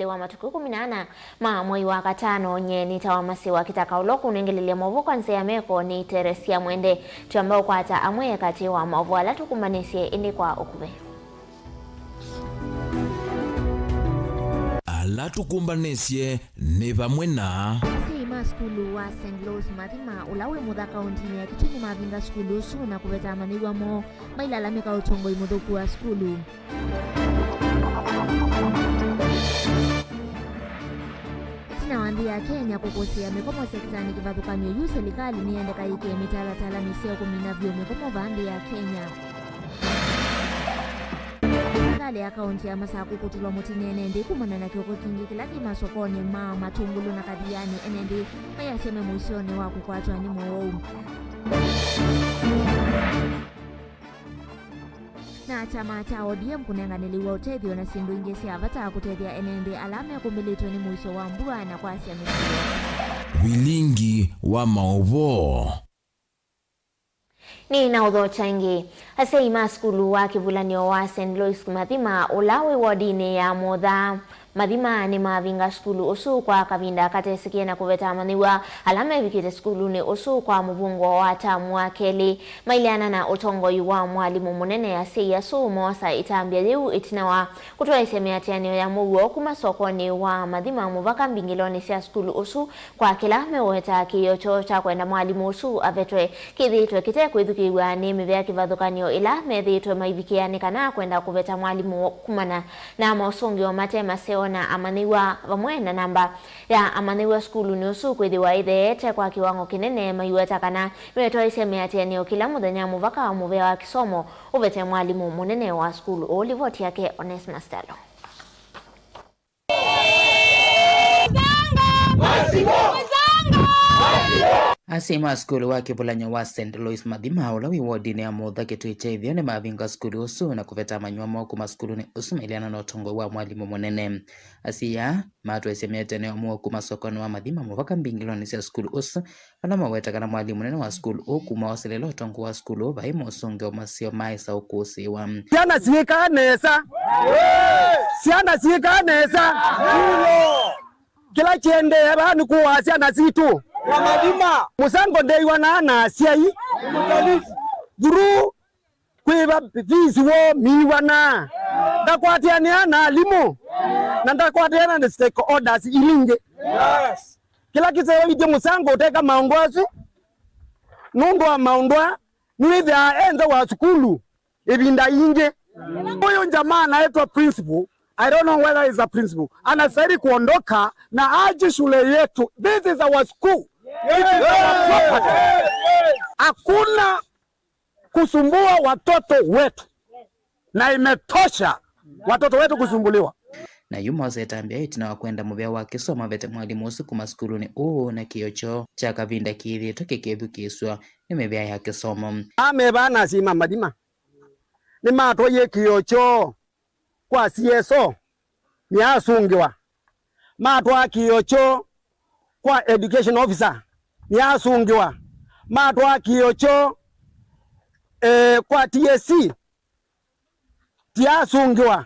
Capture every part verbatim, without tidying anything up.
Wa matukũ ĩkũmi na ana ma mwei wa katano, nyie nĩtawa Masi wa Kĩtaka. Ũla ũkũnengelelya maũvoo kwa nzĩa ya meko nĩ Teresia Mwende. Twamba ũkwata amwe katĩ wa maũvoo ala tũkũmbanĩsye ĩndĩ kwa ũkuvĩ. Ala tũkũmbanĩsye nĩ vamwe na. Asyai ma sukulu wa Saint Louis Mathima, ũla wĩ mũtha kaũntĩnĩ ya Kitui, nĩmavinga sukulu ũsu na kũveta amanyĩw'a moo mailalamĩka ũtongoi mũthũku wa sukulu. Ĩtina wa nthĩ ya Kenya kũkũsĩĩa mĩkomo sekitanĩ kĩvathũkany'o yu, silikalĩ nĩyendeka yĩkĩe mĩtalatala mĩseo kũmina vyũ mĩkomo vaa nthĩ ya Kenya. Silikalĩ ya kaũntĩ ya Masakũ kũtũlwa mũtĩ nĩ ene nthĩ kumana na kĩoko kingĩ kĩla kĩ masokonĩ ma Matũngũlũ na Kathiani, ene nthĩ mayasya me mũisyonĩ wa kũkwatwa nĩ mowau. Na kyama kya O D M kũnenganĩlĩw'a ũtethyo na syĩndũ ingĩ sya vata kũtethya ene nthĩ ala mekũmbĩlĩtwe nĩ mũisyo wa mbua na kwasya mĩsyĩ. Vilingi wa maũvoo. Nĩ na ũthokya ĩngĩ. Asyai ma sukulu wa kĩvulanĩo wa Saint Louis Mathima, ũla wĩ wodinĩ ya Motha, Mathima nĩmavinga sukulu ũsu kwa kavinda katesĩkĩe na kũveta amanyĩw'a ala mevikĩte sukulunĩ ũsu kwa mũvũngũo wa tamu wa kelĩ. Maileana na ũtongoi wa mwalimũ mũnene, asyai asu moosa ĩtambya yĩu ĩtina wa kũtwaĩsya mĩatĩanĩo ya mũuo kuma sokonĩ wa Mathima mũvaka mbingĩlonĩ sya sukulu ũsu, kwa kĩla meũweta kĩĩo kyoo kya kwenda mwalimũ ũsu avetwe kĩthĩĩtwe kĩtekwĩthukĩĩw'a nĩ mĩvĩa kĩvathũkany'o ĩla methĩĩtwe maivikĩa nĩ kana kwenda kũveta mwalimũ kumana na mosũngĩo mate maseo na amanyĩw'a, vamwe na namba ya amanyĩw'a sukulunĩ ũsu kwĩthĩwa ĩtheete kwa kĩwango kĩnene, maiweta kana metwaĩsye mĩatĩanĩo kĩla mũthenya mũvaka mũvĩa wa kĩsomo ũvete mwalimũ mũnene wa sukulu ũũ. Livoti yake Onesmus Talo. Asyai ma sukulu wa kĩvulanyo wa Saint Louis Mathima, ũla wĩ wodinĩ ya Motha, Kitui kya Ĩtheo, nĩmavinga sukulu ũsu na kũveta amanyĩw'a moo kuma sukulunĩ ũsu maileana na ũtongoi wa mwalimũ mũnene. Asyai aa matwaĩsye mĩatĩanĩo ya mũuo kuma sokonĩ wa Mathima mũvaka mbingĩlonĩ sya sukulu ũsu, vala maweta kana mwalimũ mũnene wa sukulu ũũ kuma oselela ũtongoi wa sukulu ũũ, vai mosũngĩo maseo maaĩsa ũkũsĩĩwa. Syana syĩkaa nesa. Syana syĩkaa nesa. Kĩla kĩendee vaa nĩ kũaa syana sitũ. Mũsango ndeew'anaa na asyai through kwĩva fees woo miiwanaa. Ndakwatĩanĩa na alimũ, na ndakwatĩana na stakeholders ila ingĩ. Kĩla kĩseũvĩtye mũsango ũteka maũndũ asu, nũndũ wa maũndũ aa nĩwĩthĩaa e nza wa sukulu ĩvinda yingĩ. Huyu jamaa anaitwa principal. I don't know whether he's a principal. Anastahili kuondoka na aache shule yetu. This is our school. It is our property. Hakuna kusumbua watoto wetu. Na imetosha watoto wetu kusumbuliwa. Na yu moosa ĩtambya ĩtina wa kwenda mũvea wa kĩsomo avete mwalimũ ũsu kuma sukulunĩ ũũ, na kĩĩo kyoo kya kavinda kĩthĩĩtwe kĩkĩthukĩĩsw'a nĩ mĩvea ya kĩsomo. Ameva na asyai ma Mathima nĩmatwaie kĩĩo kyoo kwa C S O, nĩasũngĩwa. Matwaa kĩĩo kyoo kwa education officer, nĩasũngĩwa. Matwaa kĩĩo kyoo, eh, kwa T S C, tiasũngĩwa.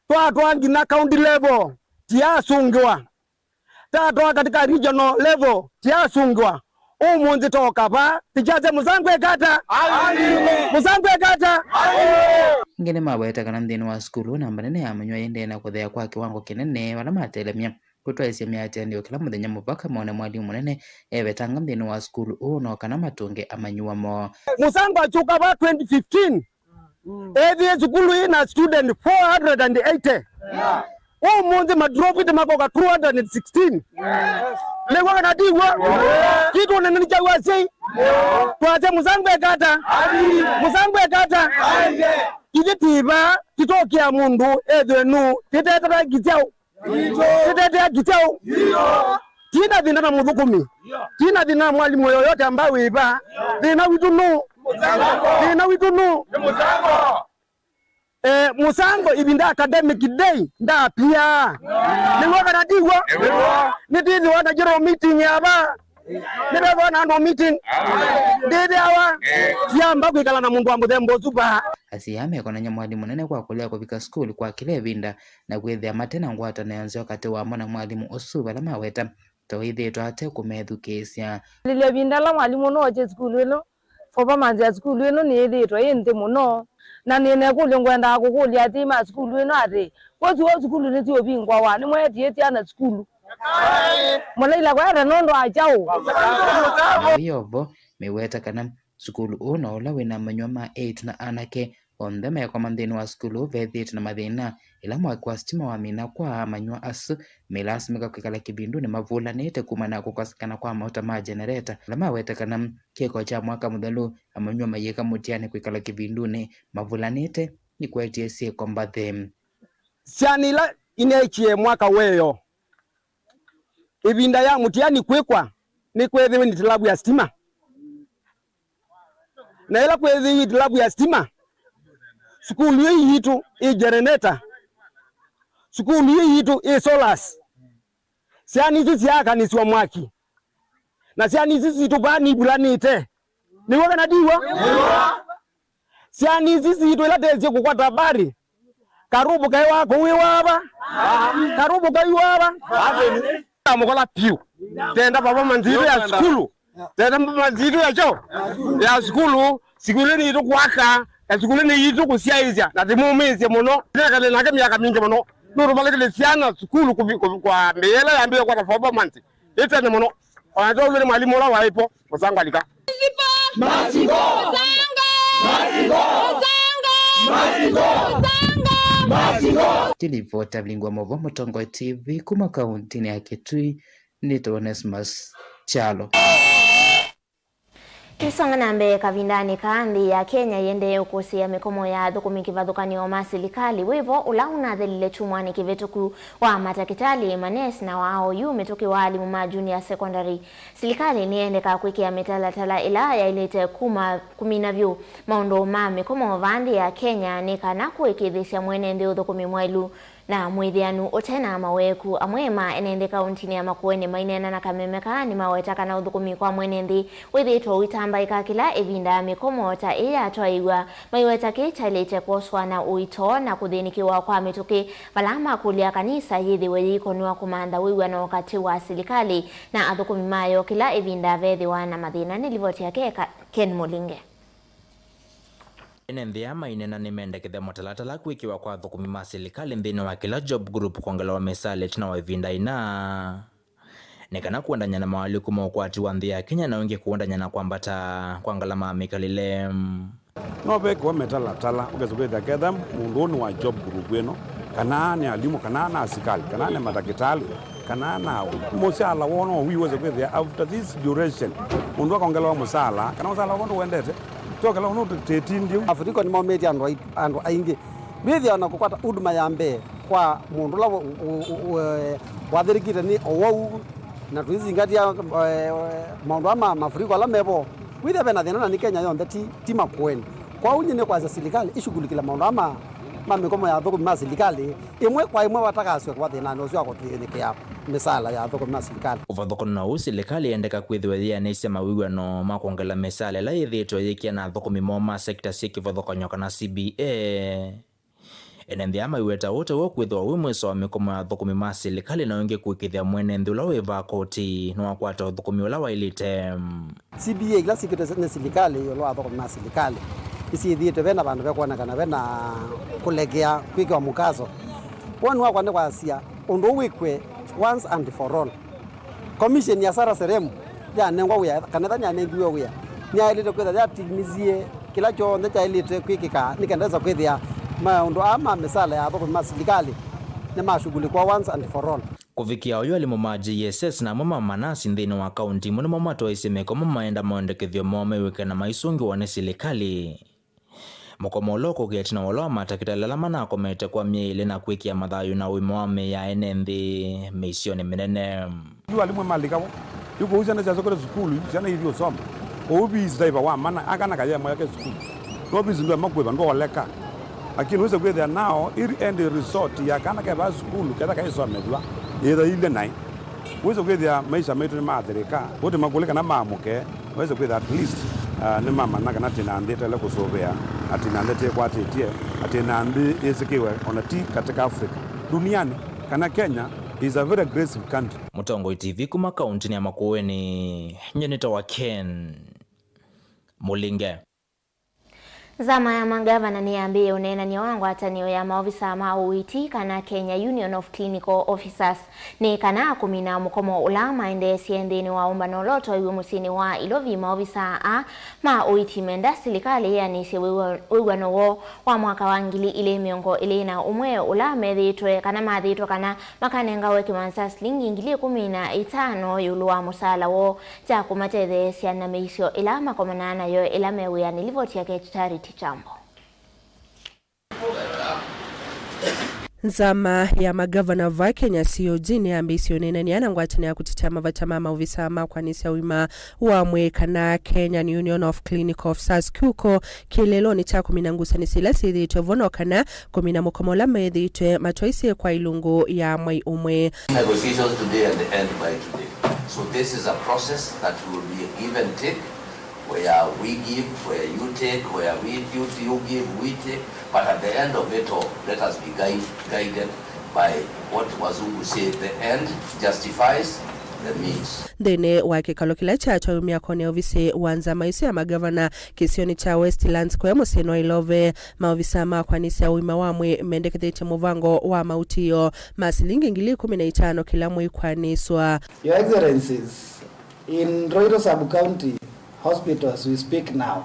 Twatwaa nginya county level, tiasũngĩwa. Tatwaa katika regional level, tiasũngĩwa. Ũmũnthĩ tooka vaa, tĩkyasya mũsango ĩkata. Mũsango ĩkata. Ĩngĩ nĩmaweta kana nthĩnĩ wa sukulu, namba nene ya amanyĩw'a yĩendee na kũthea kwa kĩwango kĩnene, vala matelemya kũtwaĩsya mĩatĩanĩo kĩla mũthenya mũvaka mone mwalimũ mũnene evetanga nthĩnĩ wa sukulu ũũ, no kana matũnge amanyĩw'a moo. Mũsango akyũka vaa twenty fifteen, ethĩe sukulu ĩna student four hundred and eighty. Ũmũnthĩ madropite makoka two hundred and sixteen. Nĩw'o kana tiw'o? Kitũ nene nĩkyawa asyai. Twasya mũsango ĩkata. Mũsango ĩkata. Ithyĩ twĩ vaa tũtokĩa mũndũ ethĩwe nũũ, tĩtetatangĩsyaũ. Tũtetea kĩtyaũ? Tina thĩna na mũthũkũmi. Tina thĩna na mwalimũ yoyote ambaye wĩ vaa. Thĩna witũ nũ? Thĩna witũ nũ? Eh, mũsango ĩvinda academic day ndapia. Nĩw'o kana tiw'o? Nĩtwĩthĩwa na general meeting ya vaa. Nĩvethwa na andũ meeting. Ndĩthĩawa. Tiamba kwĩkala na mũndũ wa mũthemba ũsu vaa. Asyai aa mekonany'a mwalimũ mũnene kwa kũlea kũvika sukulu kwa kĩla ĩvinda na kwĩthĩa mate na ngwatanĩo nzeo katĩ wamo na mwalimũ ũsu, vala maweta ta ũithĩĩtwe ate kũmethukĩĩsya. Lilya ĩvinda ala mwalimũ ũno ookye sukulu ĩno, performance ya sukulu ĩno nĩyĩthĩĩtwe yĩ nthĩ mũno, na nĩ na ĩkũlyo ngwendaa kũkũlya asyai ma sukulu ĩno atĩĩ, kwosĩ woo sukulu nĩsyĩũvingũawa, nĩmweetie syana sukulu? Mũlaila kwete nũndũ wa kyaũ? Na wĩovo meweta kana sukulu ũũ no ũla wĩ na amanyĩw'a ma eĩtu na anake, onthe mekwama nthĩnĩ wa sukulu ũũ vethĩĩtwe na mathĩna. Ĩla mwaki wa sitima wamina kwa amanyĩw'a asu, melasimĩka kwĩkala kĩvindunĩ mavũlanĩte kumana na kũkosekana kwa mauta ma genereta. Vala maweta kana kĩko kya mwaka mũthelu, amanyĩw'a mayĩka mũtiani kwĩkala kĩvindunĩ mavũlanĩte, nĩkwetie syĩko mbathĩ. Syana ila ineekie mwaka wĩoo, ĩvinda ya mũtiani kwĩkwa, nĩkweethĩwe nĩ itilavu ya sitima. Na ĩla kwĩthĩiwe itilavu ya sitima, sukulu ĩĩ yitũ ĩ generator, sukulu ĩĩ yitũ ĩ solars. Syana isu syaakanĩsw'a mwaki, na syana isu sitũ vaa nivulanĩte. Nĩw'o kana ndiw'o? Syana isi sitũ ila tesie kũkwata habari, karubu kaĩ wa kũu ĩ wava? Karubu kaĩ wava? Amũkola piũ. Tenda performance yitũ ya sukulu. Tenda performance yitũ ya kyo? Ya sukulu. Sukulu nĩ yitũ kwaka, na sukulu nĩ yitũ kũsyaĩĩsya, na tĩmũmĩĩsye mũno. Nekale nake myaka mingĩ mũno. Nũtũvalĩkĩle syana sukulu kũvi-, kũ-, kwa mbĩĩla yambĩĩe kwata performance ĩ tene mũno. O na twaulwe nĩ mwalimũ ũla waĩ vo, mũsango alika. Matsiko! Mũsango! Matsiko! Mũsango! Matsiko! Mũsango! Matsiko! Kĩlivota Vilingwa Movo, Mũtongoi T V, kuma kauntinĩ ya Kitui, nĩtawa Onesmus Kyalo. Tũisonga na mbee kavindanĩ kaa, nthĩ ya Kenya yĩendee ũkũsĩĩa mĩkomo ya athũkũmi kĩvathũkany'o ma silikalĩ, wĩvo ũla ũnathelile kyumwanĩ kĩvĩtũku wa matakĩtalĩ, manesi na wa oyu mĩtũkĩ wa alimũ ma junior secondary. Silikalĩ nĩyendeka kwĩkĩa mĩtalatala ĩla yaĩlĩte kuma kũmina vyũ maũndũ ma mĩkomo vaa nthĩ ya Kenya nĩ kana kũĩkĩĩthĩsya mwene nthĩ ũthũkũmi mwaĩlu na mwĩthĩanu ũte na maweeku. Amwe ma ene nthĩ kauntinĩ ya Makueni maineena na kameme kaa nĩmaweta kana ũthũkũmi kwa mwene nthĩ wĩthĩĩtwe ũitambaĩka kĩla ĩvinda mĩkomo ta ĩĩ yatwaĩw'a. Maiweta kĩĩ kyaĩlĩte kwoswa na ũito na kũthĩnĩkĩwa kwa mĩtũkĩ, vala makũlya kanisa yĩthĩwe yĩikonw'a kũmantha wĩw'ano katĩ wa silikalĩ na athũkũmi mayo kĩla ĩvinda vethĩwa na mathĩna. Nĩ livoti yake Ka-, Ken Mũlinge. Ene nthĩ aa maineena nĩmendekethya mũtalatala kwĩkĩwa kwa athũkũmi ma silikalĩ nthĩnĩ wa kĩla job group kwongelewa mĩsaala ĩtina wa ĩvinda ĩna, nĩ kana kũendany'a na moalyũku ma ũkwati wa nthĩ ya Kenya na ũngĩ kũendany'a na kwambata kwa ngalama ya mĩkalĩle. No vekĩwa mĩtalatala, ũkesa kwĩthĩa ketha mũndũ ũũ nĩ wa job group ĩno, kana nĩ alimũ, kana na asikalĩ, kana nĩ matakĩtalĩ, kana na mũsyaala woo no wĩw'e kwĩthĩa after this duration, mũndũ akongelewa mũsyaala, kana mũsyaala woo ndũwendete, tokela ũndũ tĩtindie. Mafuriko nĩmaumĩtye andũ ai-, andũ aingĩ. Ndwĩthĩa ona kũkwata huduma ya mbee kwa mũndũ ũla wa-, wa-, wa-, wathĩnĩkĩte nĩ ũwau, na tũizingatia, eh, maũndũ aa ma mafuriko ala mevo. Wĩthĩa vena thĩna na nĩ Kenya yonthe, ti, ti Makueni. Kwoou nyie nĩkwasya silikalĩ ishughulikile maũndũ aa ma, ma mĩkomo ya athũkũmi ma silikalĩ, ĩmwe kwa ĩmwe vatakaswe kũva thĩnanĩ ũsu wa kũthĩnĩkĩa mĩsaala ya athũkũmi ma silikalĩ. Ũvathũkano na ũu, silikalĩ yendeka kwĩthĩwa yĩanĩsya mawĩw'ano ma kwongela mĩsaala ĩla yĩthĩĩtwe yĩkĩa na athũkũmi moo ma sekta syĩ kĩvathũkany'o kana C B A. Ene nthĩ aa maiweta ũũ taw'o kwĩthĩwa wĩ mwĩso wa mĩkomo ya athũkũmi ma silikalĩ na ũngĩ kũĩkĩĩthya mwene nthĩ ũla wĩ vaa koti nĩwakwata ũthũkũmi ũla waĩlĩte. C B A ila syĩkĩtwe nĩ silikalĩ ĩũlũ wa athũkũmi ma silikalĩ nĩsyĩthĩĩtwe ve na vandũ vekwonekana ve na kũlekea kwĩkĩwa mũkaso. Woni wakwa nĩ kwasya ũndũ ũũ wĩkwe once and for all. Commission ya Sara Serem yanengwa wĩa, kana ĩla nĩyanengiwe wĩa, nĩyaĩlĩte kwĩtha yatimizie kĩla kyonthe kyaĩlĩte kwĩkĩka nĩ kenda ĩsa kwĩthĩa maũndũ aa ma mĩsaala ya athũkũmi ma silikalĩ nĩmashughulikwa once and for all. Kũvikĩa oyu, alimũ ma J S S na amwe ma manasi nthĩnĩ wa kaunti imwe nĩmo matwaisye mĩkomo maenda maendekethyo moo mew'ĩke na maisũngĩwa nĩ silikalĩ. Mũkomo ũla ũkũkĩa ĩtina wa ũla wa matakĩtalĩ ala manakomete kwa myei ĩlĩ na kwĩkĩa mathayũ na ũima wa mĩĩ ya ene nthĩ mĩisyonĩ mĩnene. Yu alimũ malika vo. Yu kũu syana syasokele sukulu, syana ithi ũsoma. Kũu fees taiva wa mana, akana kayemwe yake sukulu. No fees ndwe makwĩva, ndwoleka. Lakini wĩse kwĩthĩa nao, iri end result ya kana keva sukulu, ketha kaisomethwa, ĩtha ilye naĩ. Wĩsĩ kwĩthĩa maisha maitũ nĩmaathĩrĩka, ũtĩ makũlĩ kana maamũke, wĩsĩ kwĩthĩa at least, uh, nĩmamanya kana tĩ na nthĩ ĩtaĩle kũsũvĩa, atĩ na nthĩ tĩkwatĩtye, atĩ na nthĩ yĩsĩkĩwe ona ti katika Africa, duniani, kana Kenya is a very aggressive country. Mũtongoi T V kuma kaũntĩnĩ ya Makueni, nyie nĩtawa Ken Mũlinge. Nzama ya mangavana nĩyambĩĩe ũneenany'a wa ngwatanĩo ya maovisa ma ũiiti, kana Kenya Union of Clinical Officers, nĩ kana kũmina mũkomo ũla maendeesye nthĩnĩ wa ũmbano ũla ũtwaiwe mũsyĩnĩ wa Ilovi. Maovisa aa ma ũiiti menda silikalĩ yĩanĩsye wĩw'a-, wĩw'ano woo wa mwaka wa ngili ilĩ mĩongo ĩlĩ na ũmwe, ũla methĩĩtwe kana mathĩĩtwe kana makanengawe kĩmanza silingi ngili ĩkũmi na itano ĩũlũ wa mũsaala woo kya kũmatetheesya na mĩisyo ĩla makomanaa nayo ĩla me wĩanĩ. Livoti yake Charity Chambo. Nzama ya magavana va Kenya, C O G, nĩyambĩĩsye ũneenany'a na ngwatanĩo ya kũtetea mavata ma maovisa ma kwanĩsya ũima wa mwĩĩ, kana Kenyan Union of Clinical Officers, KUCO, kĩeleelonĩ kya kũmina ngusanĩsyo ila syĩthĩĩtwe vo, no kana kũmina mũkomo ũla methĩĩtwe matwaisye kwa ilungu ya mwei ũmwe. Negotiations today and end by today. So this is a process that will be a give and take, where we give, where you take, where we, you, you give, we take. But at the end of it all, let us be guide, guided by what Wazungu say, the end justifies the means. Nthĩnĩ wa kĩkalo kĩla kyatwaiwe myakonĩ ya ovisi wa nzama ĩsu ya magavana kĩsionĩ kya Westlands kũya mũsyĩnĩ wa Ilovi, maovisa ma kwanĩsya ũima wa mwĩĩ mendekethĩtye mũvango wa mautĩĩo ma silingi ngili ĩkũmi na itano kĩla mwei kwanĩswa. Your Excellencies, in Ruiru Sub-County Hospital as we speak now,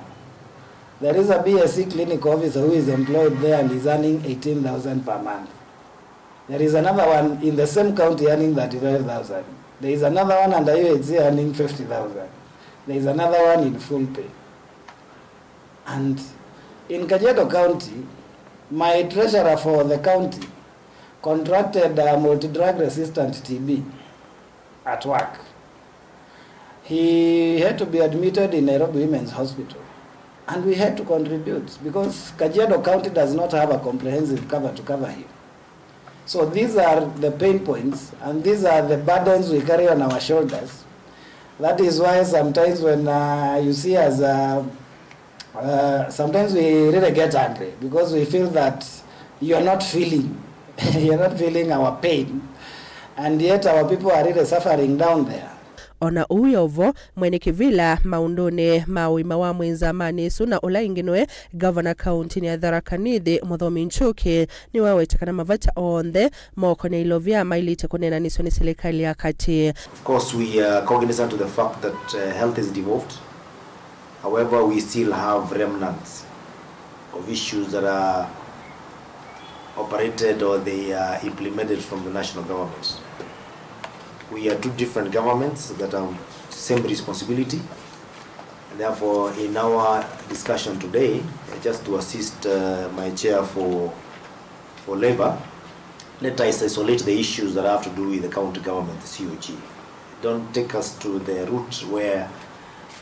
there is a B S C clinical officer who is employed there and is earning eighteen thousand per month. There is another one in the same county earning thirty-five thousand. There is another one under U H C earning fifty thousand. There is another one in full pay. And in Kajiado County, my treasurer for the county contracted a multi-drug resistant T B at work. He had to be admitted in Nairobi Women's Hospital, and we had to contribute because Kajiado County does not have a comprehensive cover to cover him. So these are the pain points, and these are the burdens we carry on our shoulders. That is why sometimes when, uh, you see us, uh, uh, sometimes we really get angry because we feel that you are not feeling, you are not feeling our pain, and yet our people are really suffering down there. O na ũu wĩ o vo, mwene kĩvĩla maũndũnĩ ma ũima wa mwĩĩ nzamanĩ ĩsu na ũla ĩngĩ nĩwe ngavana kaũntĩnĩ ya Tharaka Nithi, Mũthomi Njuki, nĩwaweta kana mavata onthe mokonĩ ya Ilovia maĩlĩte kũneenanĩsw'a nĩ silikalĩ ya katĩ. Of course, we are cognizant of the fact that, uh, health is devolved. However, we still have remnants of issues that are operated or they are implemented from the national government. We are two different governments that have same responsibility. And therefore, in our discussion today, just to assist, uh, my chair for, for labor, let us isolate the issues that have to do with the county government, the C O G. Don't take us to the route where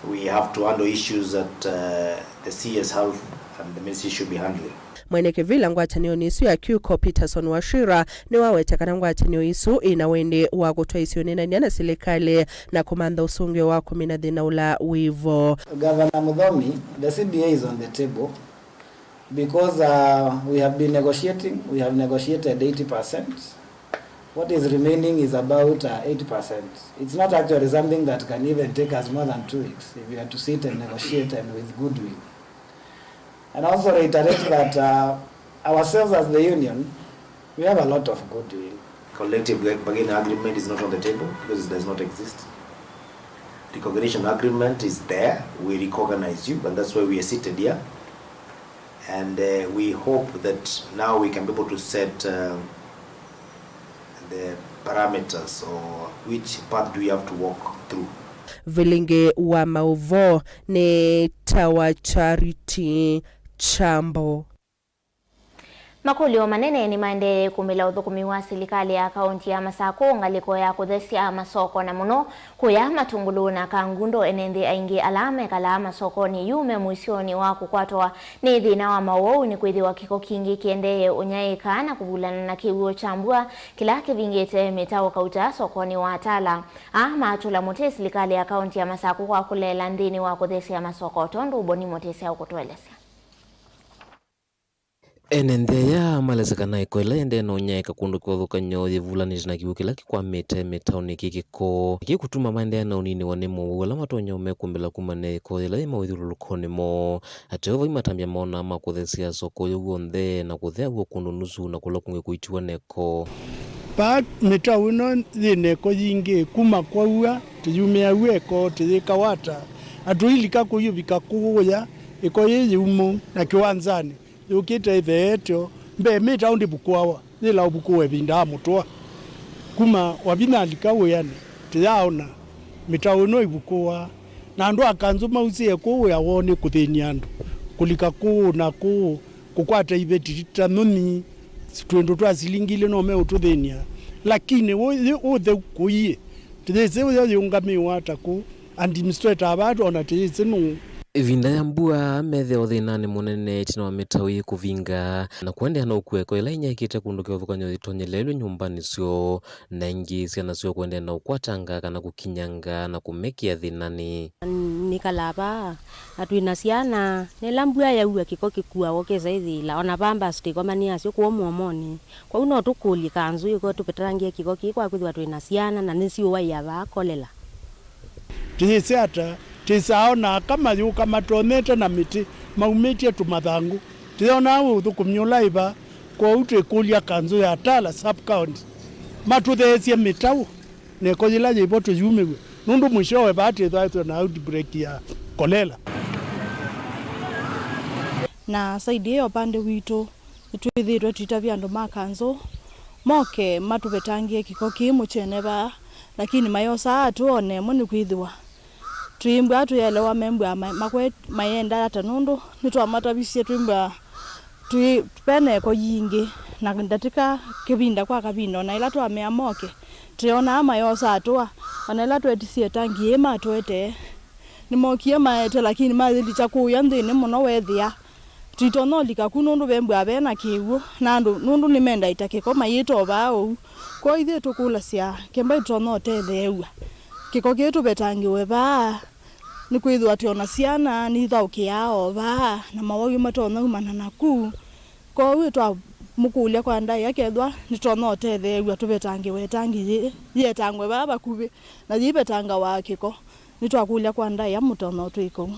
we have to handle issues that, uh, the C S Health and the ministry should be handling. Mwene kĩvĩla ngwatanĩonĩ ĩsu ya KUCO, Peterson Wachira, nĩwaweta kana ngwatanĩo ĩsu ĩna wendi wa kũtwaĩsya ũneenany'a na silikalĩ na kũmantha ũsũngĩo wa kũmina thĩna ũla wĩ vo. Governor Muthomi, the C B A is on the table. Because, uh, we have been negotiating, we have negotiated eighty percent. What is remaining is about, uh, eighty percent. It's not actually something that can even take us more than two weeks if we are to sit and negotiate and with goodwill. And also reiterate that, uh, ourselves as the union, we have a lot of goodwill. Collective bargaining agreement is not on the table because it does not exist. Recognition agreement is there. We recognize you, and that's why we are seated here. And, uh, we hope that now we can be able to set, uh, the parameters or which path do we have to walk through. Vilingĩ wa maũvoo nĩ tawa Charity Chambo. Makũlyo manene nĩmaendee kũmĩla ũthũkũmi wa silikalĩ ya kaũnti ya Masakũ ngalĩko ya kũthesya masoko, na mũno kũya Matũngũlũ na Kangundo. Ene nthĩ aingĩ ala mekalaa masokonĩ yu me mũisyonĩ wa kũkwatwa nĩ thĩna wa mawau, nĩkwĩthĩwa kĩko kingĩ kĩendee ũnyaĩĩka na kũvulana na kĩw'ũ kya mbua kĩla kĩvingĩte mĩtaũ kauta sokonĩ wa Tala. Aa matũla mũtĩ silikalĩ ya kaũnti ya Masakũ kwa kũleela nthĩnĩ wa kũthesya masoko, tondũ Boni Mũtĩsya ũkũtũelesya. Ene nthĩ aya malesya kana ĩko ĩla yendee na ũnyaĩĩka kũndũ kĩvathũkany'o yĩvulanĩte na kĩw'ũ kĩla kĩkwamĩte mĩtaũnĩ kĩ kĩko kĩkũtuma maendeea na ũninĩwa nĩ mowau ala matonya ũmekũmbĩla kumana na ĩko yĩla yĩ mawĩthyũlũlũkonĩ moo. Ateo vai matambya moonaa ma kũthesya soko yĩu w'onthe na kũthea w'o kũndũ nusu na kũla kũngĩ kũitiwa na ĩko. Vaa mĩtaũ ĩno yĩ na ĩko yingĩ, kuma kwaua tũyumĩaw'a ĩko tũyĩkawa ata, na tũilika kũyũvika kũũya ĩko yĩ yĩumũ na kĩwanzanĩ. Yũkĩte ĩtheetyo mbee, mĩtaũ ndĩvukũawa, yĩla ũvukũwa ĩvinda ya mũtũa. Kuma wavinya alika wĩanĩ, tũyaaona mĩtaũ ĩno ĩvukũwa, na andũ a kanzũ mausĩe kũũ wĩa woo nĩ kũthĩny'a andũ, kũlika kũũ na kũũ, kũkwata iveti ta nyũnyi, twĩndũ twa silingi ilĩ no meũtũthĩny'a. Lakini ũyĩ ũtheu kũiĩ, tũyĩsĩ ũyo yĩũngamĩĩwa ata kũũ? Administrator ava atwona tĩyĩsĩ nũũ. Ĩvinda ya mbua, methĩawa thĩnanĩ mũnene ĩtina wa mĩtaũ ĩĩ kũvinga na kũendeea na ũkua ĩko ĩla ĩnyaĩĩkĩte kũndũ kĩvathũkany'o yĩtonyeleelw'e nyũmbanĩ syoo, na ĩngĩ syana syoo kũendeea na ũkwatanga kana kũkinyanga na kũmekĩa thĩnanĩ. Nĩkalaa vaa, na twĩ na syana, na ĩla mbua yaua kĩko kĩkuawa kĩsa ĩthĩĩla, o na Pampers twĩkomanĩasyo kũũ mũomonĩ. Kwoou no tũkũlye kanzũ yĩko ĩtũvetangĩe kĩko kĩĩ kwa kwĩthĩwa twĩ na syana na nĩsyĩũaĩa vaa kolera. Tũyĩsĩ ata? Twĩsaa ona aka mayũka matonyete na mĩtĩ maumĩtye tũmathangũ. Tũyonaa wĩ ũthũkũmi ũla wĩ vaa, kwoou twĩkũlya kanzũ ya Tala Sub County matũtheesye mĩtaũ na ĩko yĩla yĩ vo tũyumĩw'e, nũndũ mũisyowe vaa twĩthĩwa twĩ na outbreak ya kolera. Na side ĩyo pande witũ, nĩtwĩthĩĩtwe tũitavya andũ ma kanzũ moke matũvetangĩe kĩko kĩĩ mũkyene vaa, lakini mayosaa atũa o na ĩmwe, nĩkwĩthĩwa twĩmbwaa tũyaelewa membwaa ma-, makwe-, mayenda ata, nũndũ nĩtwamatavisye twĩmbwaa twĩ, vena ĩko yingĩ, na ndatĩka kĩvinda kwa kavinda, o na ĩla twamea moke, tũyonaa mayosa atũa, o na ĩla twetisye tangi ĩĩ matũetee. Nĩmokie maete, lakini mayĩlikya kũũya nthĩnĩ mũno, weethĩa tũitonya ũlika ku nũndũ vembwaa ve na kĩw'ũ, na andũ nũndũ nĩmendaa ita kĩko mayĩta o vaa ũu. Kwoou ithyĩ tũkũlasya, kemba ĩtonya ũtetheew'a kĩko kĩĩ tũvetangĩwe vaa, nĩkwĩthĩwa twĩ o na syana nithaũkĩaa o vaa, na mawau matonya umana naku. Kwoou twamũkũlya kwa ndaĩa kethwa nĩtonya ũtetheew'a tũvetangĩwe ĩtangi yĩĩ yĩetangwe vaa vakuvĩ na yĩivetangawa kĩko. Nĩtwakũlya kwa ndaĩa mũtonya ũtwĩka ũu.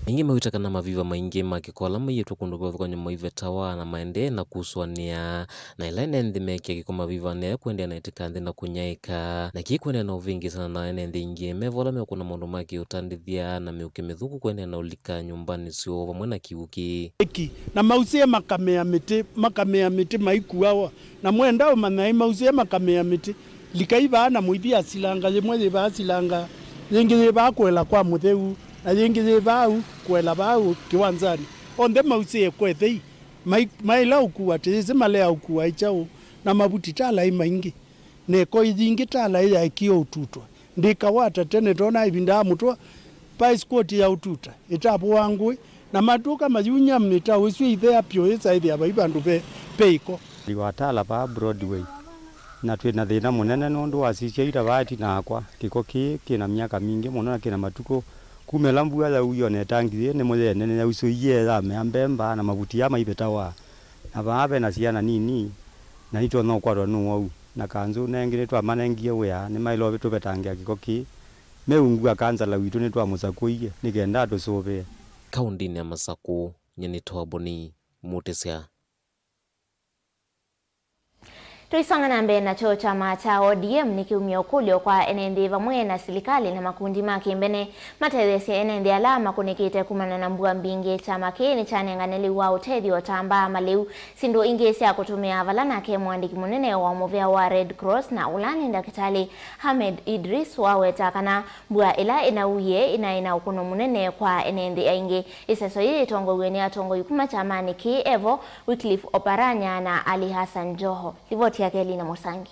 Aingĩ mawĩta kana maviva maingĩ ma kĩko ala maiĩtwe kũndũ kũvathũkany'o maivetawa na maendee na kusũanĩa, na ĩla ene nthĩ mekĩa kĩko mavivanĩ aya kũendeea na ĩtĩka nthĩ na kũnyaĩĩka, na kĩĩ kũendeea na ũvĩngĩĩsana na ene nthĩ ingĩ me vo ala mekũna maũndũ ma kĩũtandĩthya na mĩũkĩ mĩthũku kũendeea na ũlika nyũmbanĩ syoo vamwe na kĩw'ũ kĩĩ. Eki, na mausĩe makamea mĩtĩ, makamea mĩtĩ maikuawa, na mwenda ũmanya ĩ mausĩe makamea mĩtĩ. Likai vaa na mũithi asilanga, yĩmwe yĩ vaa silanga, yĩngĩ yĩ vaa kũela kwa mũtheu, na yĩngĩ yĩ vaa u kũela vaa ũ kĩwanzanĩ. Onthe mausĩe kwethei, mai-, maĩla ũkua tĩĩsĩ malea ũkua ĩ kyaũ, na mavuti ta ala ĩ maingĩ, na ĩko yingĩ ta ala ĩ yaekie ũtutwa. Ndĩkawata tene tona ĩvinda ya mũtũa, paĩ squat ya ũtuta ĩtavũaa ngũĩ, na matũka mayunya mĩtaũ ĩsu ĩithea pyũ ĩsaĩthĩa vai vandũ ve, ve ĩko. Liwatala vaa Broadway, na twĩ na thĩna mũnene nũndũ wasisya ita vaa ĩtina wakwa. Kĩko kĩĩ kĩ na myaka mingĩ mũno na kĩ na matukũ. Kuma ĩla mbua yauie, o na ĩtangi yĩĩ nĩmo yenene yausũie yamea mbemba na mavuti aa maivetawa. Na vaa ve na syana nini, na nitonya ũkwatwa nĩ ũwau. Na kanzũ nengĩ nĩtwamanengie wĩa, nĩmaĩle ũtũvetangĩa kĩko kĩĩ. Meũngua kansala witũ nĩtwamũsakũie nĩ kenda atũsũvĩe. Kaũndĩnĩ ya Masakũ, nyie nĩtawa Boni Mũtĩsya. Tũisonga na mbee nakyo, kyama kya O D M nĩkĩumya ũkũlyo kwa ene nthĩ vamwe na silikalĩ na makundi ma kĩmbene matetheesye ene nthĩ ala makũnĩkĩte kumana na mbua mbingĩ. Kyama kĩĩ nĩkyanengane lĩu wa ũtethyo ta mbaa, malĩu, syĩndũ ingĩ sya kũtũmĩa, vala nake mũandĩki mũnene wa mũvea wa Red Cross na ũla nĩ Ndakĩtalĩ Hamed Idris waweta kana mbua ĩla ĩnauie ĩnaĩ na ũkũno mũnene kwa ene nthĩ aingĩ. Ĩseso yĩĩ yĩtongoew'e nĩ atongoi kuma kyamanĩ kĩĩ, evo Wycliffe Oparanya na Ali Hassan Joho. Livoti yake Lina Mũsangi.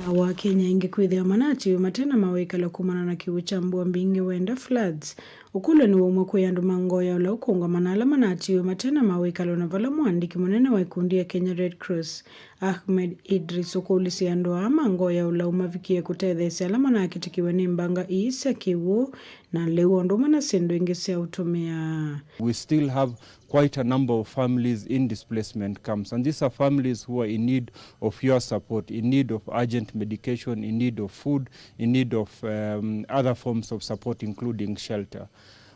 Aa wa Kenya aingĩ kwĩthĩwa manatiwe mate na mawĩkalo kumana na kĩw'ũ kya mbua mbingĩ wenda, floods. Ũkũlyo nĩ waumw'a kwĩ andũ ma ngoo ya ũla ũkũũngamana ala manatiwe mate na mawĩkalo, na vala mũandĩki mũnene wa ikundi ya Kenya Red Cross, Ahmed Idris, ũkũlĩsye andũ aa ma ngoo ya ũlau mavikie kũtetheesya ala manakĩtĩkiwe nĩ mbanga ii sya kĩw'ũ na lĩu, o ũndũ ũmwe na syĩndũ ingĩ sya ũtũmĩa. We still have quite a number of families in displacement camps, and these are families who are in need of your support, in need of urgent medication, in need of food, in need of, um, other forms of support, including shelter.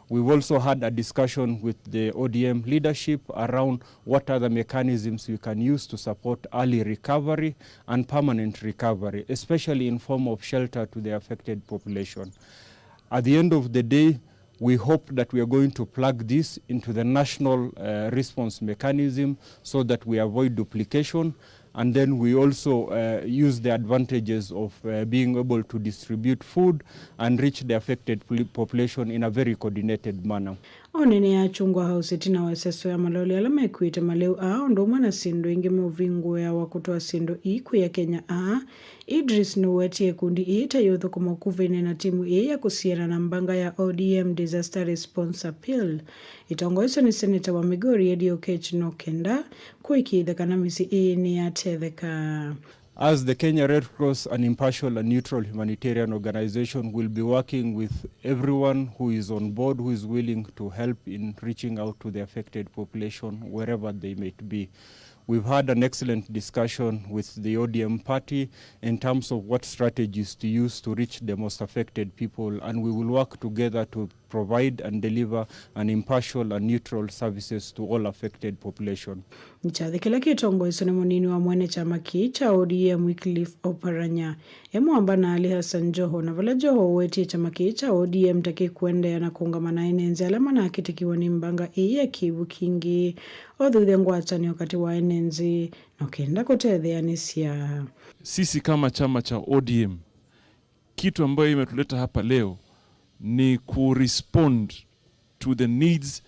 We've also had a discussion with the O D M leadership around what other mechanisms we can use to support early recovery and permanent recovery, especially in form of shelter to the affected population. At the end of the day, we hope that we are going to plug this into the national, uh, response mechanism so that we avoid duplication, and then we also, uh, use the advantages of, uh, being able to distribute food and reach the affected poli-, population in a very coordinated manner. Onene ya Chungwa House ĩtina wa ĩseso ya maloli ala mekuĩte malĩu aa, ũndũ ũmwe na syĩndũ ingĩ meũvingũĩa wa kũtwaa syĩndũ ii kwĩ Akenya aa, Idris nũwetie ikundi ii ta iũthũkũma ũkuvĩnĩ na timu ii ya kũsiana na mbanga ya O D M Disaster Response Appeal. Itongoesyo nĩ seneta wa Migori Eddie Oketch no kenda kũĩkĩĩthya kana mĩsyĩ ii nĩyatetheka. As the Kenya Red Cross, an impartial and neutral humanitarian organization, will be working with everyone who is on board, who is willing to help in reaching out to the affected population wherever they might be. We've had an excellent discussion with the O D M party in terms of what strategies to use to reach the most affected people, and we will work together to provide and deliver an impartial and neutral services to all affected population. Kyathĩ kĩla kĩtongoesyo nĩ mũnini wa mwene kyama kĩĩ kya O D M, Wycliffe Oparanya, e mũamba na Ali Hassan Joho, na vala Joho ũwetie kyama kĩĩ kya O D M ta kĩkũendeea na kũũngama na ene nzĩ ala manakĩtĩkiwa nĩ mbanga ĩĩ ya kĩw'ũ kingĩ, othuthya ngwatanĩo katĩ wa ene nzĩ no kenda kũtetheanĩsya. Sisi kama chama cha O D M, kitu ambayo imetuleta hapa leo ni kurespond to the needs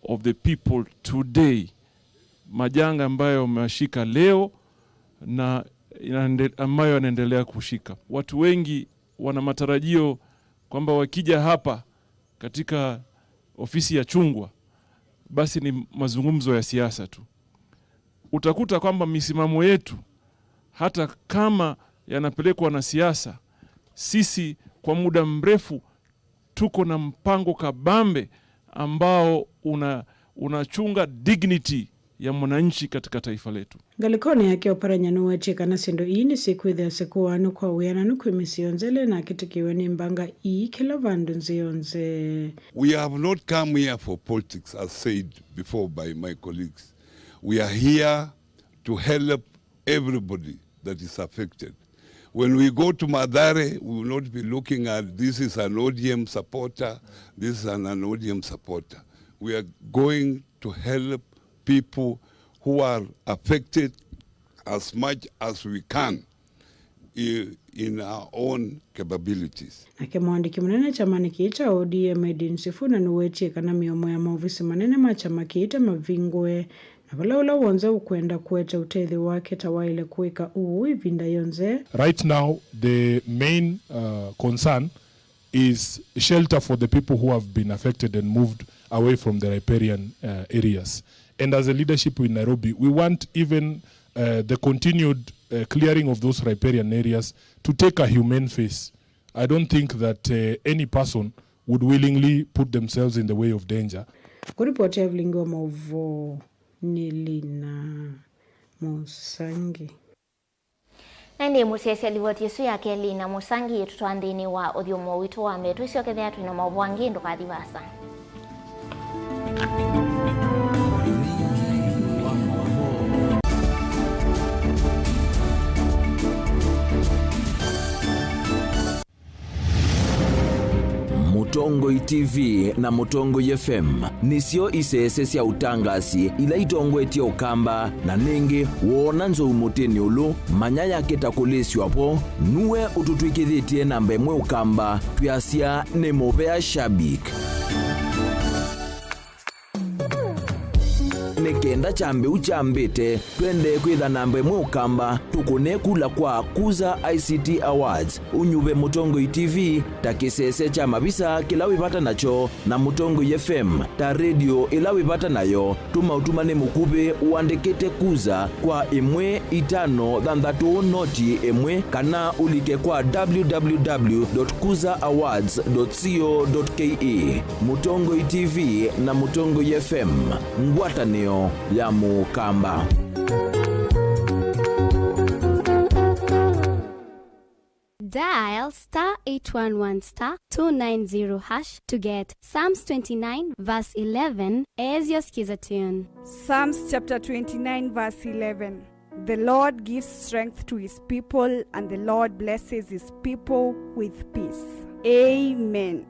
of the people today, majanga ambayo yamewashika leo na inaende-, ambayo yanaendelea kushika. Watu wengi wana matarajio kwamba wakija hapa katika ofisi ya Chungwa, basi ni mazungumzo ya siasa tu. Utakuta kwamba misimamo yetu, hata kama yanapelekwa na siasa, sisi kwa muda mrefu tuko na mpango kabambe ambao una-, unachunga dignity ya mwananchi katika taifa letu. Ngalĩkonĩ yake, Oparanya nũwetie kana syĩndũ ii nĩsyĩkwĩthĩa syĩkũaanw'a kwa wĩananu kwĩ mĩsyĩ yonthe ĩla ĩnakĩtĩkĩwe nĩ mbanga ii kĩla vandũ nthĩ yonthe. We have not come here for politics, as said before by my colleagues. We are here to help everybody that is affected. When we go to Mathare, we will not be looking at this is an O D M supporter, this is an, an O D M supporter. We are going to help people who are affected as much as we can i-, in our own capabilities. Nake mũandĩki mũnene kyamanĩ kĩĩ kya O D M, Edwin Sifuna, nũwetie kana mĩomo ya maovisi manene ma kyama kĩĩ ta mavingũe, na vala ũla w'onthe ũkwenda kũete ũtethyo wake ta waĩle kũĩka ũu ĩvinda yonthe. Right now, the main, uh, concern is shelter for the people who have been affected and moved away from the riparian, uh, areas. And as a leadership in Nairobi, we want even, uh, the continued, uh, clearing of those riparian areas to take a humane face. I don't think that, uh, any person would willingly put themselves in the way of danger. Kũripoti ya vilingi wa maũvoo nĩ Lina Mũsangi. Na ĩndĩ mũsyaĩĩsya livoti ĩsu yake Lina Mũsangi yĩtũtwaa nthĩnĩ wa ũthyũmũo witũ wa mbee. Tũisyokethĩa twĩ na maũvoo angĩ, ndũkathi vaasa. Mũtongoi T V na Mũtongoi F M nĩsyo isese sya ũtangasi ila itongoetye Ũkamba, na nĩngĩ woona nzou mũtĩnĩ ũlũ, manya yakĩta kũlĩsw'a vo. Nue ũtũtw'ĩkĩthĩtye namba ĩmwe Ũkamba, twĩasya nĩ mũvea shabik. Nĩ kenda kyambĩu kyambĩte, twendee kwĩtha namba ĩmwe Ũkamba, tũkũne kula kwa Kuza I C T Awards, ũnyuve Mũtongoi T V ta kĩsese kya mavisa kĩla wĩ vata nakyo, na Mũtongoi F M ta redio ĩla wĩ vata nayo. Tũma ũtumani mũkuvĩ ũandĩkĩte Kuza kwa ĩmwe itano thanthatũ noti ĩmwe, kana ũlike kwa W W W dot kuza awards dot co dot K E. Mũtongoi T V na Mũtongoi F M, ngwatanĩo ya Mũkamba. Dial star eight one one star two nine zero hash to get Psalms twenty-nine verse eleven as your skiza tune. Psalms chapter twenty-nine, verse eleven. The Lord gives strength to his people, and the Lord blesses his people with peace. Amen.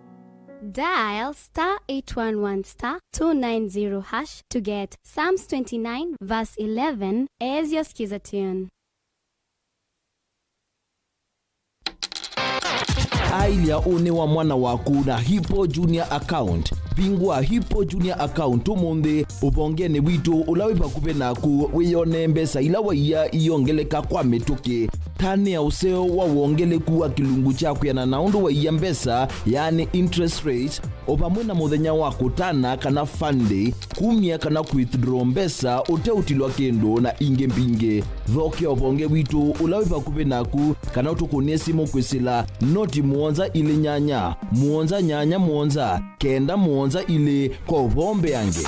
Dial star eight one one star two nine zero hash to get Psalms twenty-nine, verse eleven as your skiza tune. Ailya ũnĩ wa mwana waku na Hippo Junior Account. Vingũa Hippo Junior Account ũmũnthĩ ũvongenĩ witũ ũla wĩ vakuvĩ naku, wĩyonee mbesa ila waia iongeleka kwa mĩtũkĩ. Tanĩa ũseo wa wongeleku wa kĩlungu kya kwĩana na ũndũ waia mbesa, yaani interest rate, o vamwe na mũthenya wa kũtana kana fund day, kumya kana withdraw mbesa ũteũtilwa kĩndũ, na ingĩ mbingĩ. Thokea ũvonge witũ ũla wĩ vakuvĩ naku, kana ũtũkũnĩe simũ kwĩsĩla noti mũonza ilĩ nyanya, mũonza nyanya mũonza, kenda mũonza ilĩ kwa ũvoo mbeange.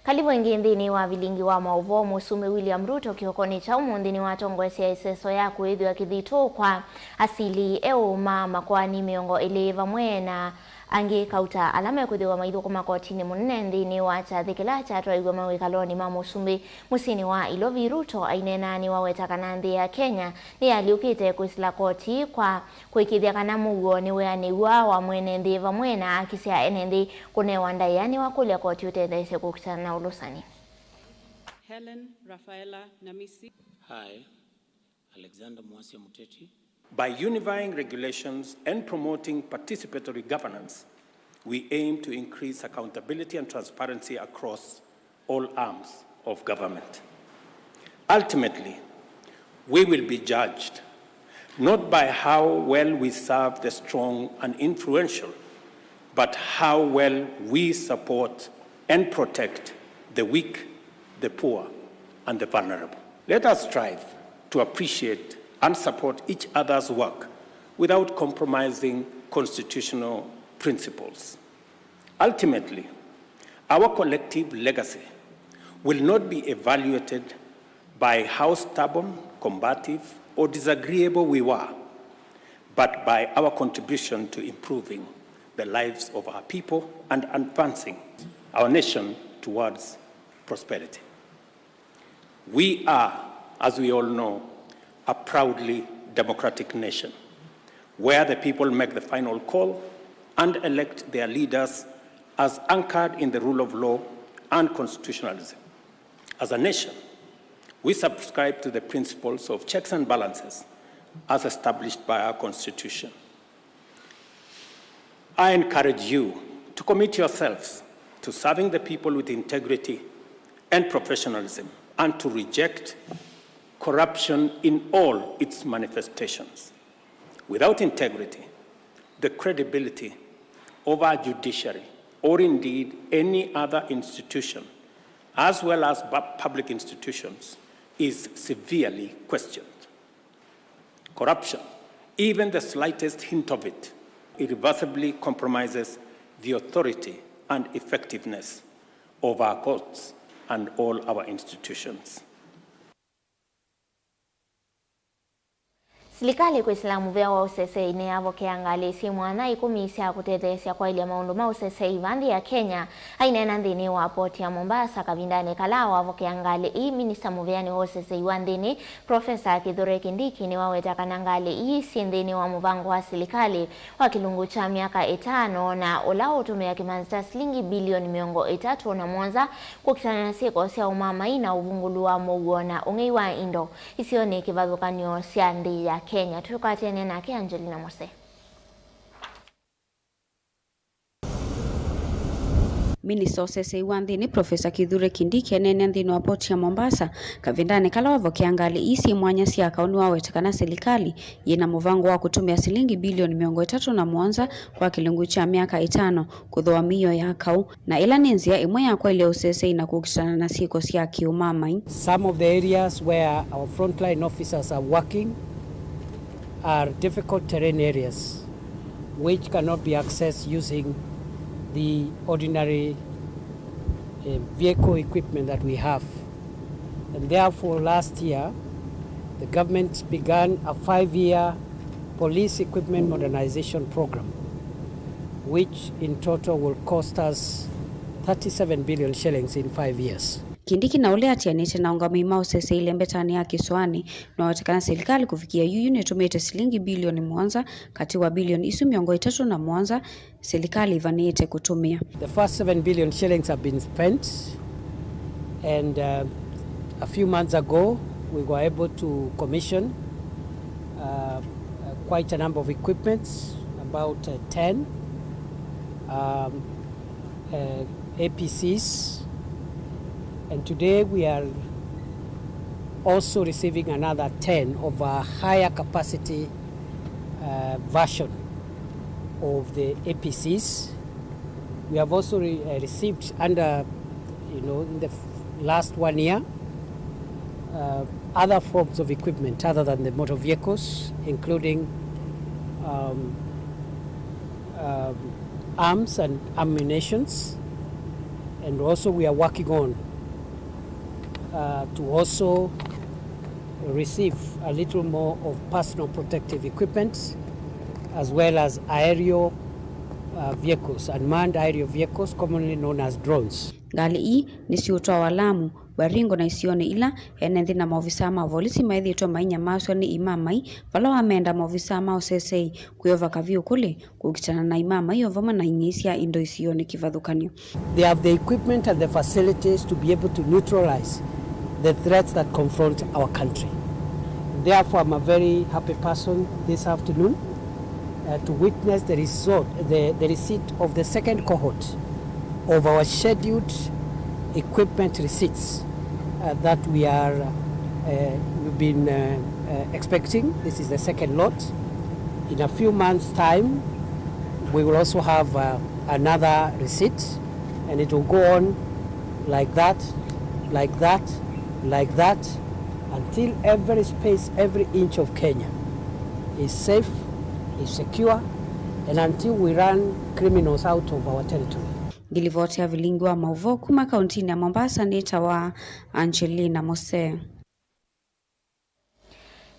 Karibu ĩngĩ nthĩnĩ wa vilingi wa maũvoo. Mũsumbĩ William Ruto kĩokonĩ kya ũmũnthĩ nĩwatongoesya ĩseso ya kũĩthw'a kĩthitũ kwa asili eũ ma makoani mĩongo ĩlĩ vamwe na angĩ kauta ala mekwĩthĩwa maithũkũma kotinĩ mũnene nthĩnĩ wa kyathĩ kĩla kyatwaiw'e mawĩkalonĩ ma mũsumbĩ mũsyĩnĩ wa Ilovi. Ruto aineena nĩwaweta kana nthĩ ya Kenya nĩyalyũkĩte kwĩsĩla koti kwa kũĩkĩĩthya kana mũuo nĩweanĩw'a wa mwene nthĩ vamwe na akisya ene nthĩ kũnewa ndaĩa. Nĩwakũlya koti ũtetheesye kũkitana na ũlũsani. Helen Rafaela Namisi. Hi, Alexander Mwasya Muteti. By unifying regulations and promoting participatory governance, we aim to increase accountability and transparency across all arms of government. Ultimately, we will be judged not by how well we serve the strong and influential, but how well we support and protect the weak, the poor, and the vulnerable. Let us strive to appreciate and support each other's work without compromising constitutional principles. Ultimately, our collective legacy will not be evaluated by how stubborn, combative, or disagreeable we were, but by our contribution to improving the lives of our people and advancing our nation towards prosperity. We are, as we all know, a proudly democratic nation where the people make the final call and elect their leaders as anchored in the rule of law and constitutionalism. As a nation, we subscribe to the principles of checks and balances as established by our Constitution. I encourage you to commit yourselves to serving the people with integrity and professionalism, and to reject corruption in all its manifestations. Without integrity, the credibility of our judiciary, or indeed any other institution, as well as bu-, public institutions, is severely questioned. Corruption, even the slightest hint of it, irreversibly compromises the authority and effectiveness of our courts and all our institutions. Silikalĩ kwĩsĩla mũvea wa ũsesei nĩyavokea ngalĩ syĩ mwanya ĩkũmi sya kũtetheesya kwaĩlya maũndũ ma ũsesei va nthĩ ya Kenya. Aineena nthĩnĩ wa poti ya Mombasa kavindanĩ kala wavokea ngalĩ ii, minista mũveanĩ wa ũsesei wa nthĩnĩ, Profesa Kithure Kindiki, nĩwaweta kana ngalĩ ii syĩ nthĩnĩ wa mũvango wa silikalĩ wa kĩlungu kya myaka ĩtano, na ũla ũtũmĩa kĩmanzi kya silingi bilioni mĩongo ĩtatũ na mũonza kũkitana na syĩko sya ũmamai na ũvungũlu wa mũuo na ũng'ei wa indo isionĩ kĩvathũkany'o sya nthĩ ya Kenya. Tũkwatene nake Angelina Mose. Minista ũsesei wa nthĩnĩ, Profesa Kithure Kindiki, eneenea nthĩnĩ wa poti ya Mombasa kavindanĩ kala wavokea ngalĩ ii syĩ mwanya sya kaũ, nĩwaweta kana silikalĩ yĩna mũvango wa kũtũmĩa silingi bilioni mĩongo ĩtatũ na mũonza kwa kĩlungu kya myaka ĩtano kũthooa mĩio ya kaũ, na ĩla nĩ nzĩa ĩmwe ya kwaĩlya ũsesei na kũkitana na syĩko sya kĩũmamai. Some of the areas where our frontline officers are working are difficult terrain areas which cannot be accessed using the ordinary, uh, vehicle equipment that we have. And therefore, last year, the government began a five-year police equipment modernization program, which in total will cost us thirty-seven billion shillings in five years. Kindiki, na ũla atianĩte na aũngamĩi ma ũsesei lembetanĩ ya kĩsoanĩ, nĩwaweta kana silikalĩ kũvikĩa yu yu nĩtũmĩĩte silingi bilioni mũonza katĩ wa bilioni isu mĩongo ĩtatũ na mũonza silikalĩ ĩvanĩĩte kũtũmĩa. The first seven billion shillings have been spent, and, uh, a few months ago we were able to commission, uh, uh, quite a number of equipments, about, uh, ten, um, uh, A P Cs, and today we are also receiving another ten of our higher capacity, uh, version of the A P Cs. We have also re-, uh, received under, you know, in the f-, last one year, uh, other forms of equipment other than the motor vehicles, including, um, um, arms and ammunitions, and also we are working on, uh, to also receive a little more of personal protective equipment, as well as aerial, uh, vehicles, unmanned aerial vehicles, commonly known as drones. Ngalĩ ii nĩsiũtwawa Lamu, Baringo na isionĩ ila ene nthĩ na maovisaa ma volisi maĩthĩĩtwe mainyamasw'a nĩ imamai, vala wamenda maovisaa ma ũsesei kwĩova kavyũ kũlĩ kũkitana na imamai o vamwe na ing'ei sya indo isionĩ kĩvathũkany'o. They have the equipment and the facilities to be able to neutralize the threats that confront our country. Therefore, I'm a very happy person this afternoon, uh, to witness the result, the, the receipt of the second cohort of our scheduled equipment receipts, uh, that we are, uh, we've been, uh, uh, expecting. This is the second lot. In a few months' time, we will also have, uh, another receipt, and it will go on like that, like that, like that, until every space, every inch of Kenya is safe, is secure, and until we run criminals out of our territory. Ngilivoti ya vilingi wa maũvoo kuma kauntinĩ ya Mombasa nĩtawa Angelina Mose.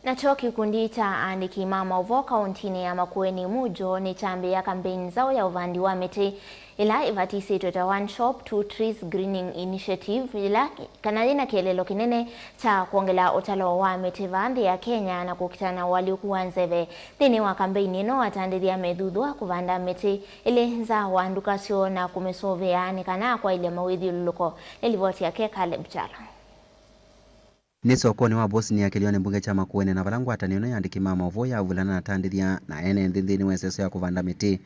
Nakyo kĩkundi kya aandĩki ma maũvoo kauntinĩ ya Makueni, MUJO, nĩkyambĩĩa kambeini nzaũ ya ũvandi wa mĩtĩ, ĩla ĩvatisĩtwe ta One Shop, Two Trees Greening Initiative, yĩla kana yĩna kĩeleelo kĩnene kya kwongela ũtalo wa mĩtĩ vaa nthĩ ya Kenya na kũkitana na ũalyũku wa nzeve. Nthĩnĩ wa kambeini ĩno, atandĩthya methuthw'a kũvanda mĩtĩ ĩlĩ nza wa nduka syoo na kũmĩsũvĩa nĩ kana kwaĩlya mawĩthyũlũlũko. Nĩ livoti yake Caleb Kyalo. Nĩ sokonĩ wa Bosnia kĩlĩonĩ mbunge kya Makueni, na vala ngwatanĩo ĩno ya andĩki ma maũvoo yavulana na atandĩthya na ene nthĩ nthĩnĩ wa ĩseso ya kũvanda mĩtĩ.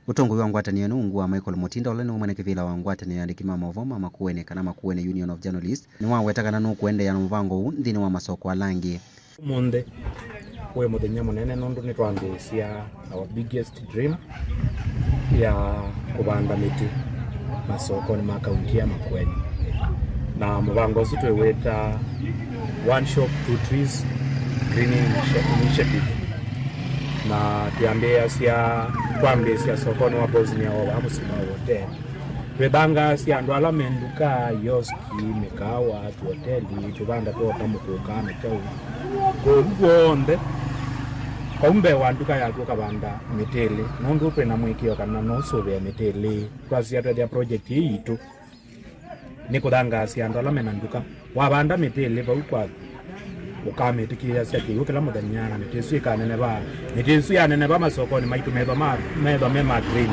Ũtongoi wa ngwatanĩo ĩno ungu wa Michael Mutinda, ũla nĩwe mwene kĩvĩla wa ngwatanĩo ya andĩki ma maũvoo ma Makueni, kana Makueni Union of Journalists, nĩwaweta kana nũkũendeea na mũvango ũũ nthĩnĩ wa masoko ala angĩ. Ũmũnthĩ wĩ mũthenya mũnene nũndũ nĩtwambĩĩsya our biggest dream ya kũvanda mĩtĩ masokonĩ ma kaunti ya Makueni. Na mũvango ũsu twĩwĩta One Shop, Two Trees Greening Initi-, Initiative. Na twĩambĩĩasya, twambĩĩsya sokonĩ wa Bosnia o vaa mũsyĩ wa Wote. Twĩthangaasya andũ ala me nduka, ioski, mĩkaawa, tuoteli, tũvanda twoka mũkũka na kyaũ. Kũu kw'onthe Kau mbee wa nduka yaku ũkavanda mĩtĩ ĩlĩ, nũndũ twĩ na mũĩkĩĩo kana no ũsũvĩe mĩtĩ ĩlĩ. Twasisya twethĩa project ĩĩ yitũ nĩ kũthangaasya andũ ala mena nduka. Wavanda mĩtĩ ĩlĩ vau kwaku, ũkamĩtĩkĩĩasya kĩw'ũ kĩla mũthenya, na mĩtĩ ĩsu ĩkaneneva. Mĩtĩ ĩsu yaneneva masokonĩ maitũ, methwa ma, methwa me ma green,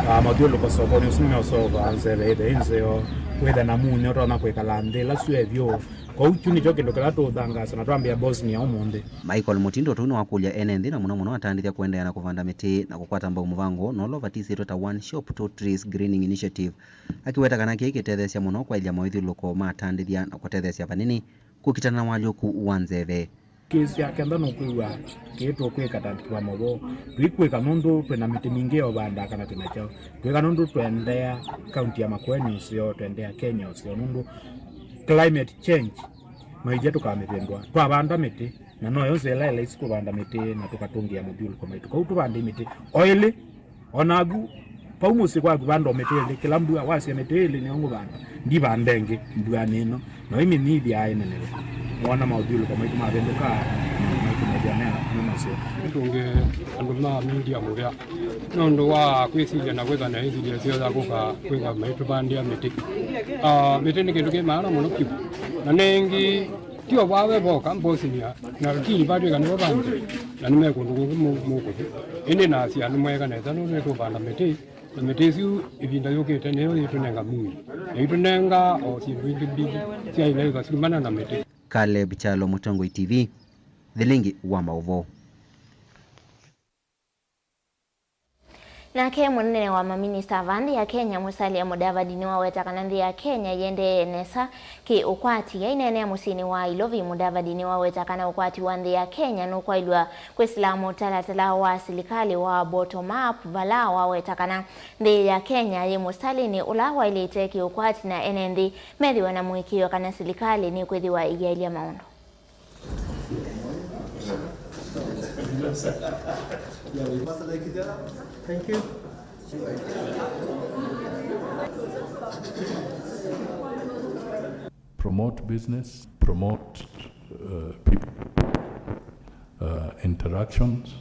ah, mathyũlũko sokonĩ ũsu nĩmeũsova nzeve ĩthe ĩ nzeo, wĩthe na munyu ũtonya kwĩkala nthĩ ĩla syũ ĩvyũ. Kwoou kyu nĩkyo kĩndũ kĩla tũũthangaasya na twambĩa Bosnia ũmũnthĩ. Michael Mũtindo tũu nĩwakũlya ene nthĩ na mũno mũno atandĩthya kũendeea na kũvanda mĩtĩ na kũkwata mbau mũvango ũũ na ũla ũvatisĩtwe ta One Shop, Two Trees Greening Initiative, akĩweta kana kĩĩ kĩtetheesya mũno kwaĩlya mawĩthyũlũlũko ma atandĩthya na kũtetheesya vanini kũkitana na ũalyũku wa nzeve. Kĩsya kenda nũkwĩw'a kĩĩ tũkwĩka ta andĩki ma maũvoo, tũikwĩka nũndũ twĩ na mĩtĩ mingĩ ya ũvanda kana twĩ na kyaũ? Twĩka nũndũ tũendeea kaunti ya Makueni ũseo, tũendeea Kenya ũseo, nũndũ climate change no ithyĩ tũkamĩvĩndũa. Twavanda mĩtĩ, na noyo nzĩa ĩla ĩlaisi kũvanda mĩtĩ na tũkatũngĩa mathyũlũlũko maitũ. Kwoou tũvandei mĩtĩ o ĩlĩ. O naku, vau mũsyĩ kwaku vanda o mĩtĩ ĩlĩ, kĩla mbua wasya mĩtĩ ĩlĩ nĩyo ngũvanda, ndivanda ĩngĩ mbuanĩ ĩno. Na ũimĩnyivya ĩneneve. Wona maũthyũlũlũko maitũ mavĩndũka, maitũ methĩa me, me maseo. Nĩtũngĩ andũ ma media mũvea nũndũ wa kwĩsilya na kwĩtha na ĩsilya syo ya kũka kwĩtha maitũvandĩa mĩtĩ. Ah, mĩtĩ nĩ kĩndũ kĩ maana mũno vyũ. Na nĩngĩ, ti o vaa ve voka Bosnia, na lakini vatwĩka nĩvo vangĩ, na nĩ me kũndũ kũngĩ mũ-, mũkũthi. Ĩndĩ nasya nĩmweka nesa nũndũ nĩtũvanda mĩtĩ, na mĩtĩ ĩsu ĩvinda yũkĩte nĩyo yĩtũnenga munyu, na yĩtũnenga o syĩndũ ingĩ mbingĩ sya ila ĩkasumana na mĩtĩ. Caleb Kyalo, Mũtongoi T V, Thilingi wa Maũvoo. Nake mũnene wa maminista va nthĩ ya Kenya, Musalia Mudavadi, nĩwaweta kana nthĩ ya Kenya yĩendeee nesa kĩ-ũkwati. Aineenea mũsyĩnĩ wa Ilovi, Mudavadi nĩwaweta kana ũkwati wa nthĩ ya Kenya nũkwaĩlw'a kwĩsĩla mũtalatala wa silikalĩ wa bottom up, vala waweta kana nthĩ ya Kenya yĩ mũsitalĩnĩ ũla waĩlĩte kĩ-ũkwati na ene nthĩ methĩwe na mũĩkĩĩo kana silikalĩ nĩkwĩthĩwa ĩiaĩlya maũndũ. Thank you. Promote business, promote, uh, people, uh, interactions,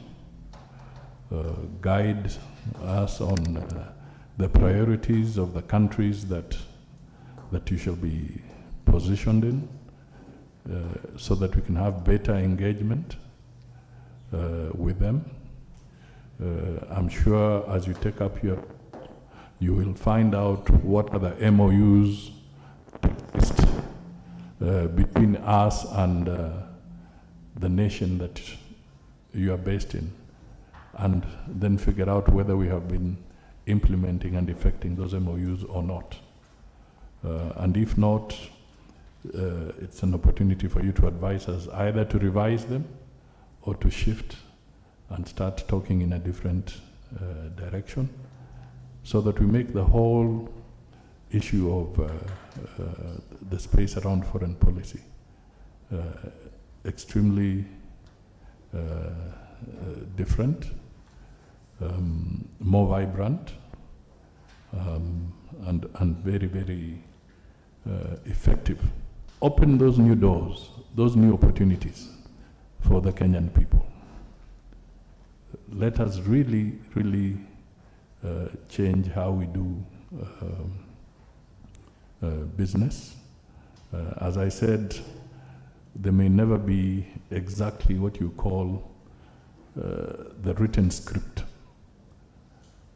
uh, guide us on, uh, the priorities of the countries that, that you shall be positioned in. Uh, so that we can have better engagement, uh, with them. Uh, I'm sure as you take up your, you will find out what are the M O Us to exist, uh, between us and, uh, the nation that you are based in, and then figure out whether we have been implementing and effecting those M O Us or not. Uh, and if not, uh, it's an opportunity for you to advise us either to revise them or to shift and start talking in a different, uh, direction, so that we make the whole issue of, uh, uh, the space around foreign policy, uh, extremely, uh, uh, different, um, more vibrant, um, and, and very, very, uh, effective. Open those new doors, those new opportunities for the Kenyan people. Let us really, really, uh, change how we do, um, uh, business. Uh, as I said, there may never be exactly what you call, uh, the written script.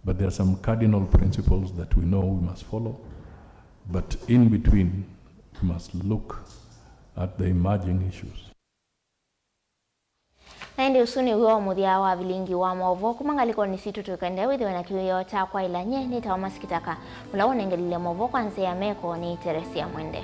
But there are some cardinal principles that we know we must follow. But in between, we must look at the emerging issues. Na ĩndĩ ũsu nĩw'o mũthya wa vilingi wa maũvoo kuma ngalĩkonĩ sitũ. Tũkendee wĩthĩwe na kĩwĩoo kya kwaĩla. Nyie nĩtawa Masikitaka, ũla wonengelile maũvoo kwa nzĩa ya meko nĩ Teresia Mwende.